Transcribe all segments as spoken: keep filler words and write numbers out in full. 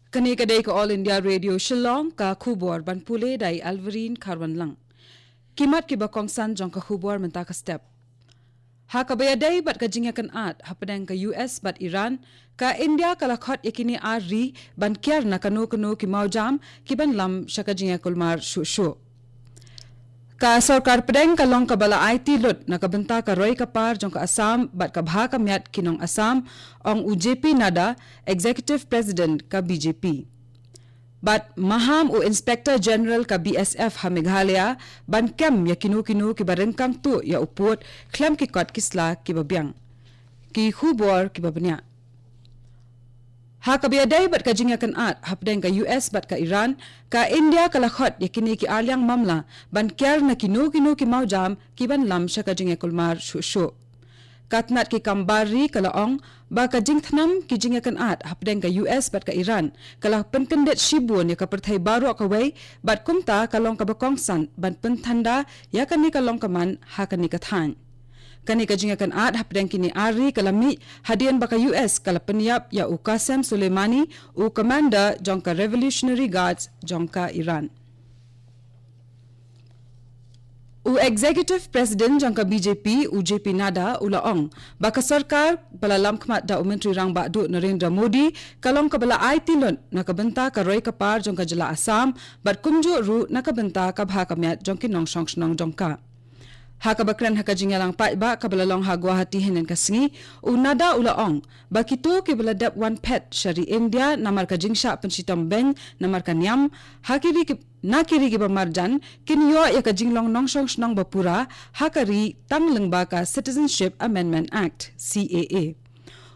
Kane ka dei ka All India Radio Shillong, ka khubor ban pule da i Alverine Kharwanlang. Ki mat kiba kongsan jong ka khubor mynta ka step. Ha kaba ïadei bad ka jingïakynad hapdeng ka U S bad Iran, ka India ka la khot ïa kine ar ri ban kiar na kano kano ki mawjam ki ban lam sha ka jingïakulmar shuh shuh. Ka sorkar pdeng ka long kaba la aiti lut na ka bynta ka roi ka par jong ka Assam bad ka bha ka miat ki nong Assam, ong u J P Nadda, Executive President ka B J P. Bad maham u Inspector General ka B S F ha Meghalaya ban kem ïa kino kino kiba ryngkang tuh ïa u pud khlem ki kot ki sla kiba biang. Ki khubor kiba bniah. Ha kaba ïadei bad ka jingïakynad hapdeng ka U S bad ka Iran, ka India ka la khot ïa kine ki arliang mamla ban kiar na kino kino ki mawjam ki ban lam sha ka jingïakulmar shuh shuh. Ka tnat ki kam bar ri ka la ong ba ka jingthnam ki jingïakynad hapdeng ka U S bad ka Iran ka la pynkyndit shibun ïa ka pyrthei baroh kawei, bad kumta ka long kaba kongsan ban pynthanda ïa kane ka long ka man ha kane ka thaiñ. Kane ka jingïakynad hapdeng kine ar ri ka la mih hadien ba ka U S ka la pynïap ïa u Qasem Soleimani, u commander jong ka Revolutionary Guards jong ka Iran. U Executive President jong ka B J P, u J P Nadda, u la ong ba ka sorkar ba la lamkhmat da u Myntri Rangbah Duh Narendra Modi ka long kaba la aiti lut na ka bynta ka roi ka par jong ka jylla Assam, bad kumjuh ruh na ka bynta ka bha ka miat jong ki nongshong shnong jong ka. Ha kaba kren ha ka jingïalang paidbah kaba la long ha Guwahati hynnin ka sngi, u Nadda u la ong ba kito kiba la dep wan phet sha ri India namar ka jingshah pynshitom beiñ namar ka niam ha ki ri ki, na ki ri kiba marjan, kin ïoh ïa ka jinglong nongshong shnong ba pura ha ka ri tang lyngba ka Citizenship Amendment Act, C A A.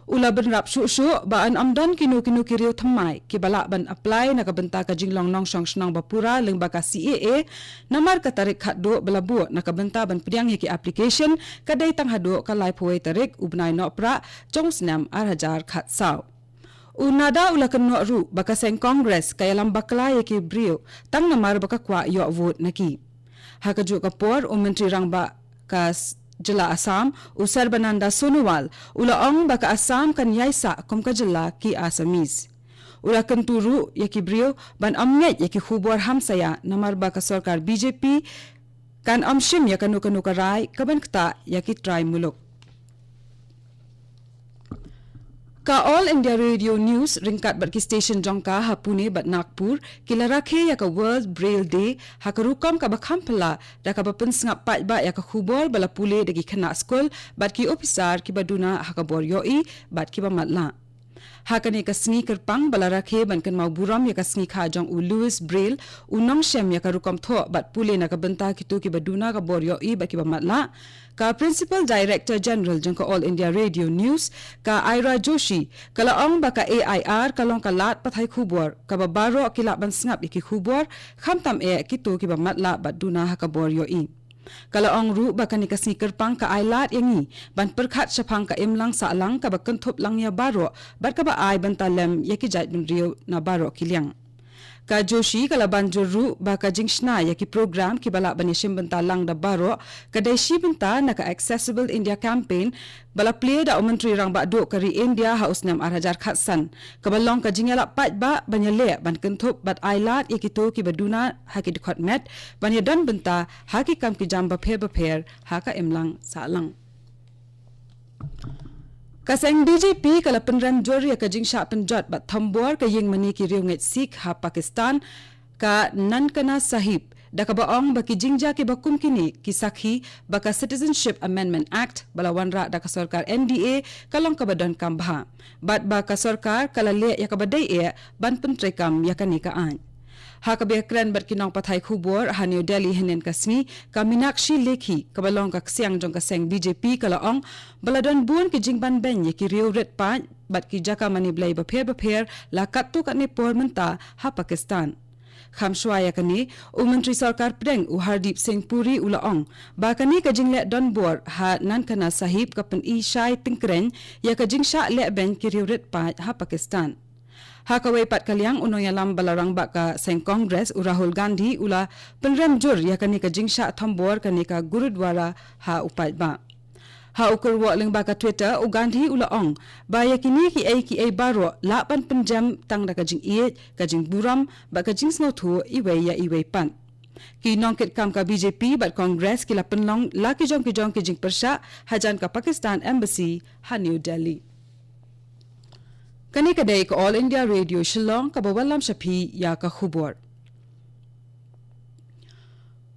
U la bynrap shuh shuh ba yn ym don kino kino ki riew thymmai kiba lah ban apply na ka bynta ka jinglong nongshong shnong ba pura lyngba ka C A A, namar ka tarik khadduh ba la buh na ka bynta ban pdiang ïa ki application ka dei tang haduh ka laiphew wei tarik u bnai Nohprah jong u snem ar hajar khatsaw. U Nadda u la kynnoh ruh ba ka seng Congress ka ïalam bakla ïa ki briew tang namar ba ka kwah ïoh vote na ki. Ha kajuh ka por, u Myntri Rangbah ka s-, jylla Assam, u Sarbananda Sonowal, u la ong ba ka Assam kan ïaisah kum ka jylla ki Assamese. U la kyntu ruh ïa ki briew ban ym ngeit ïa ki khubor hamsaïa namar ba ka sorkar B J P kan ym shim ïa kano kano ka rai ka ban ktah ïa ki trai muluk. Ka All India Radio News ryngkat bad ki station jong ka ha Pune bad Nagpur ki la rakhe ïa ka World Braille Day ha ka rukom kaba kham phylla da kaba pynsngap paidbah ïa ka khubor ba la pule da ki khynnah skul bad ki ophisar kiba duna ha ka bor ïohi bad kiba matlah. Ha kane ka sngi kyrpang ba la rakhe ban kynmaw burom ïa ka sngi kha jong u Louis Braille, u nongshem ïa ka rukom thoh bad pule na ka bynta kito kiba duna ka bor ïohi bad kiba matlah, ka Principal Director General jong ka All India Radio News, ka Ira Joshi, ka la ong ba ka A I R ka long ka lad pathai khubor kaba baroh ki lah ban sngap ïa ki khubor, khamtam eh kito kiba matlah bad duna ha ka bor ïohi. Ka la ong ruh ba kane ka sngi kyrpang ka ai lad ïa ngi ban pyrkhat shaphang ka imlang sahlang kaba kynthup lang ïa baroh bad kaba ai bynta lem ïa ki jaitbynriew na baroh ki liang. Ka Joshi ka la ban jur ruh ba ka jingshna ïa ki program kiba lah ban ïashim bynta lang da baroh ka dei shi bynta na ka Accessible India Campaign ba la plie da u Myntri Rangbah Duh ka ri India ha u snem ar hajar khatsan, kaba long ka jingïalap paidbah ban ïaleh ban kynthup bad ai lad ïa kito kiba duna ha ki dkhot met ban ïadon bynta ha ki kam ki jam bapher bapher ha ka imlang sahlang. Ka seng B J P ka la pynrem jur ïa ka jingshah pynjot bad thombor ka ïing mane ki riewngeit Sikh ha Pakistan, ka Nankana Sahib, da kaba ong ba ki jingjia kiba kum kine ki sakhi ba ka Citizenship Amendment Act ba la wanrah da ka sorkar N D A ka long kaba donkam bha, bad ba ka sorkar ka la leh ïa kaba dei eh ban pyntreikam ïa kane ka aiñ. Ha kaba ïakren bad ki nongpathai khubor ha New Delhi hynnin ka sngi, ka Minakshi Lekhi, kaba long ka ksiang jong ka seng B J P, ka la ong ba la don bun ki jingbanbeiñ ïa ki riew rit paid bad ki jaka mane blei bapher bapher la katto katne por mynta ha Pakistan. Kham shuwa ïa kane, u Myntri Sorkar Pdeng u Hardeep Singh Puri u la ong ba kane ka jingleh donbor ha Nankana Sahib ka pyni shai tyngkreiñ ïa ka jingshah lehbeiñ ki riew rit paid ha Pakistan. Ha kawei pat ka liang, u nongïalam ba la rangbah ka seng Congress u Rahul Gandhi u la pynrem jur ïa kane ka jingshah thombor kane ka Gurudwara ha u paidbah. Ha u kyrwoh lyngba ka Twitter, u Gandhi u la ong ba ïa kine kiei kiei baroh lah ban pynjem tang da ka jingïeit, ka jingburom bad ka jingsngewthuh iwei ïa iwei pat. Ki nongkitkam ka B J P bad Congress ki la pynlong la ki jong ki jong ki jingpyrshah hajan ka Pakistan Embassy ha New Delhi. Kane ka dei ka All India Radio Shillong, kaba wallam sha phi ïa ka khubor.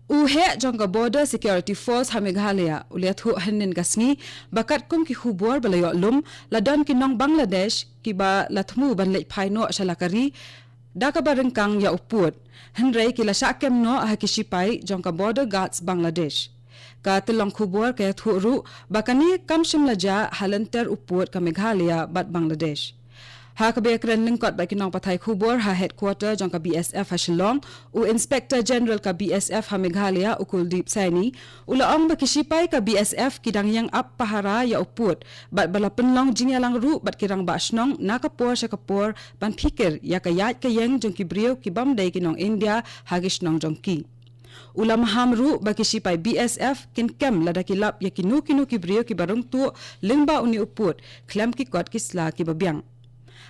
U heh jong ka Border Security Force ha Meghalaya u la ïathuh hynnin ka sngi ba katkum ki khubor ba la ïoh lum, la don ki nong Bangladesh kiba la thmu ban leit phai noh sha la ka ri da kaba ryngkang ïa u pud, hynrei ki la shah kem noh ha ki shipai jong ka Border Guards Bangladesh. Ka tyllong khubor ka ïathuh ruh ba kane kam shym la jia ha lynter u pud ka Meghalaya bad Bangladesh. Ha kaba ïakren lyngkot bad ki nongpathai khubor ha headquarter jong ka B S F ha Shillong, u Inspector General ka B S F ha Meghalaya, u Kuldeep Saini, u la ong ba ki shipai ka B S F ki dang ïeng ap pahara ïa u pud bad ba la pynlong jingïalang ruh bad ki rangbah shnong na ka por sha ka por ban phikir ïa ka ïaid ka ïeng jong ki briew ki bym dei ki nong India ha ki shnong jong ki. U la maham ruh ba ki shipai B S F kin kem lada ki lap ïa kino kino ki briew kiba rung tuh lyngba une u pud khlem ki kot ki sla kiba biang.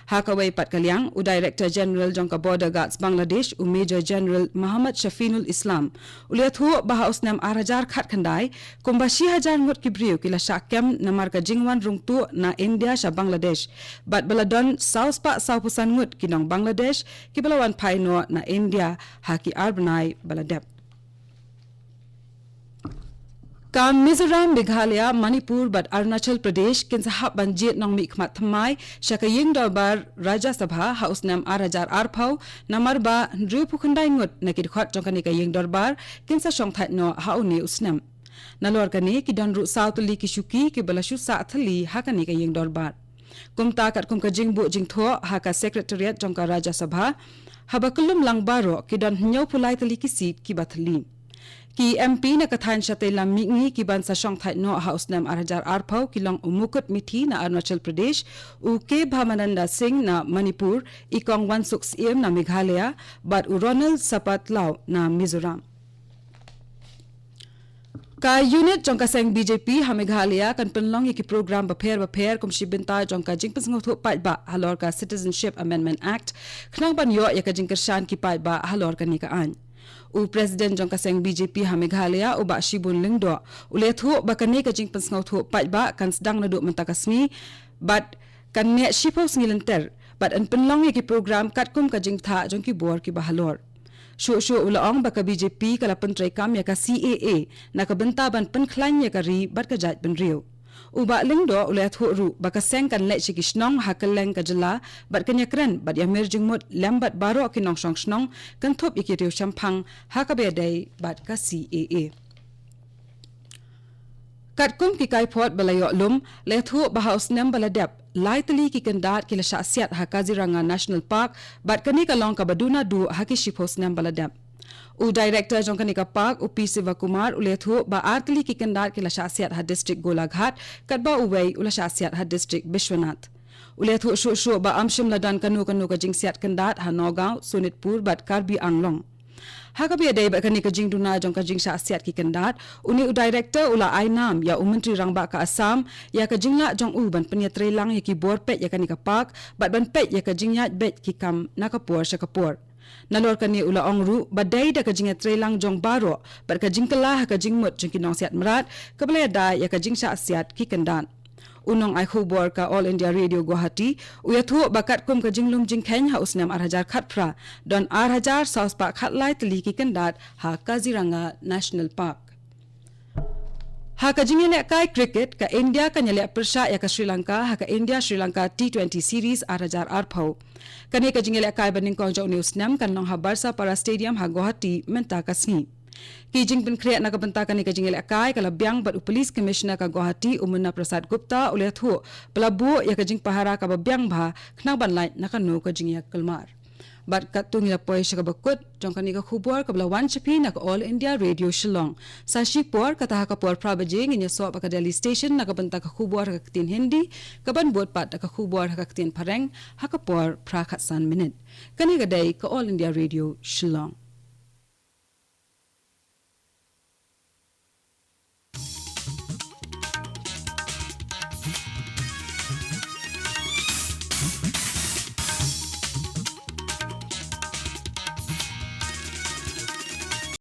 Ha kawei pat ka liang, u Director General jong ka Border Guards Bangladesh, u Major General Muhammad Shafinul Islam, u la ïathuh ba ha u snem ar hajar khatkhyndai, kumba shi hajar ngut ki briew ki la shah kem namar ka jingwan rung tuh na India sha Bangladesh, bad ba la don saw spah saw phew san ngut ki nong Bangladesh kiba la wan phai noh na India ha ki ar bnai ba la dep. Ka Mizoram, Meghalaya, Manipur bad Arunachal Pradesh kin sa hap ban jied nongmihkhmat thymmai sha ka ïing dorbar Rajya Sabha ha u snem ar hajar arphew, namar ba hynriewphew khyndai ngut na ki dkhot jong kane ka ïing dorbar kin sa shongthait noh ha une u snem. Nalor kane, ki don ruh saw tylli ki shuki kiba la shu sah thylli ha kane ka ïing dorbar. Kumta, katkum ka jingbuh jingthoh ha ka Secretariat jong ka Rajya Sabha, haba kyllum lang baroh, ki don hynñiewphew lai tylli ki seat kiba thylli. Ki M P na ka thaiñ shatei lam mihngi kiban sa shongthait noh ha u snem ar hajar arphew ki long u Mukut Mithi na Arunachal Pradesh, u K Bhabananda Singh na Manipur, i Kong Wansuk Syiem na Meghalaya, bad u Ronald Sapat Law na Mizoram. Ka unit jong ka seng B J P ha Meghalaya kan pynlong ïa ki program bapher bapher kum shi bynta jong ka jingpynsngewthuh paidbah halor ka Citizenship Amendment Act, khnang ban ïoh ïa ka jingkyrshan ki paidbah halor kane ka aiñ. U President jong ka seng B J P ha Meghalaya, u Bah Shibun Lyngdoh, u la ïathuh ba kane ka jingpynsngewthuh paidbah kan sdang naduh mynta ka sngi bad kan neh shiphew sngi lynter, bad yn pynlong ïa ki program katkum ka jingthah jong ki bor kiba halor. Shuh shuh u la ong ba ka B J P ka la pyntreikam ïa ka C A A na ka bynta ban pynkhlaiñ ïa ka ri bad ka jaitbynriew. U Bah Lyngdoh u la ïathuh ruh ba ka seng kan leit sha ki shnong ha kylleng ka jylla bad kan ïakren bad ïamir jingmut lem bad baroh ki nongshong shnong kynthup ïa ki riew shemphang ha kaba ïadei bad ka C A A. Katkum ki kaiphod ba la ïoh lum, la ïathuh ba ha u snem ba la dep, lai tylli ki kyndat ki la shah siat ha Kaziranga National Park, bad kane ka long kaba duna duh ha ki shiphew snem ba la dep. U Director jong kane ka park, u P Sivakumar, u la ïathuh ba ar tylli ki kyndat ki la shah siat ha District Golaghat, katba uwei u la shah siat ha District Bishwanath. U la ïathuh shuh shuh ba ym shym la don kano kano ka jingsiat kyndat ha Nagaon, Sonitpur bad Karbi Anglong. Ha kaba ïadei bad kane ka jingduna jong ka jingshah siat ki kyndat, une u Director u la ai nam ïa u Myntri Rangbah ka Assam ïa ka jinglah jong u ban pynïatreilang ïa ki bor peit ïa kane ka park bad ban peit ïa ka jingïaid beit ki kam na ka por sha ka por. Nalor kane u la ong ruh ba dei da ka jingïatreilang jong baroh bad ka jingkylla ha ka jingmut jong ki nongsiat mrad kaba la ïada ïa ka jingshah siat ki kyndat. U nongai khubor ka All India Radio Guwahati u ïathuh ba katkum ka jinglum jingkheiñ ha u snem ar hajar khatphra, don ar hajar saw spah khatlai tylli ki kyndat ha Kaziranga National Park. Ha ka jingïalehkai cricket, ka India kan ïaleh pyrshah ïa ka Sri Lanka ha ka India Sri Lanka T twenty Series ar hajar arphew. Kane ka jingïalehkai ba nyngkong jong une u snem kan long ha Barsapara Stadium ha Guwahati mynta ka sngi. Ki jingpynkhreh na ka bynta kane ka jingïalehkai ka la biang bad u Police Commissioner ka Guwahati, u Munna Prasad Gupta, u la ïathuh ba la buh ïa ka jingpahara kaba biang bha khnang ban lait na kano ka jingïakulmar. Bad katto ngi la poi sha kaba kut jong kane ka khubor kaba la wan sha phi na ka All India Radio Shillong. Sa shipor, kata ha ka por phra baje, ngin ïasoh bad ka Delhi Station na ka bynta ka khubor ha ka ktien Hindi, kaban bud pat da ka khubor ha ka ktien Phareng ha ka por phra khatsan minit. Kane ka dei ka All India Radio Shillong.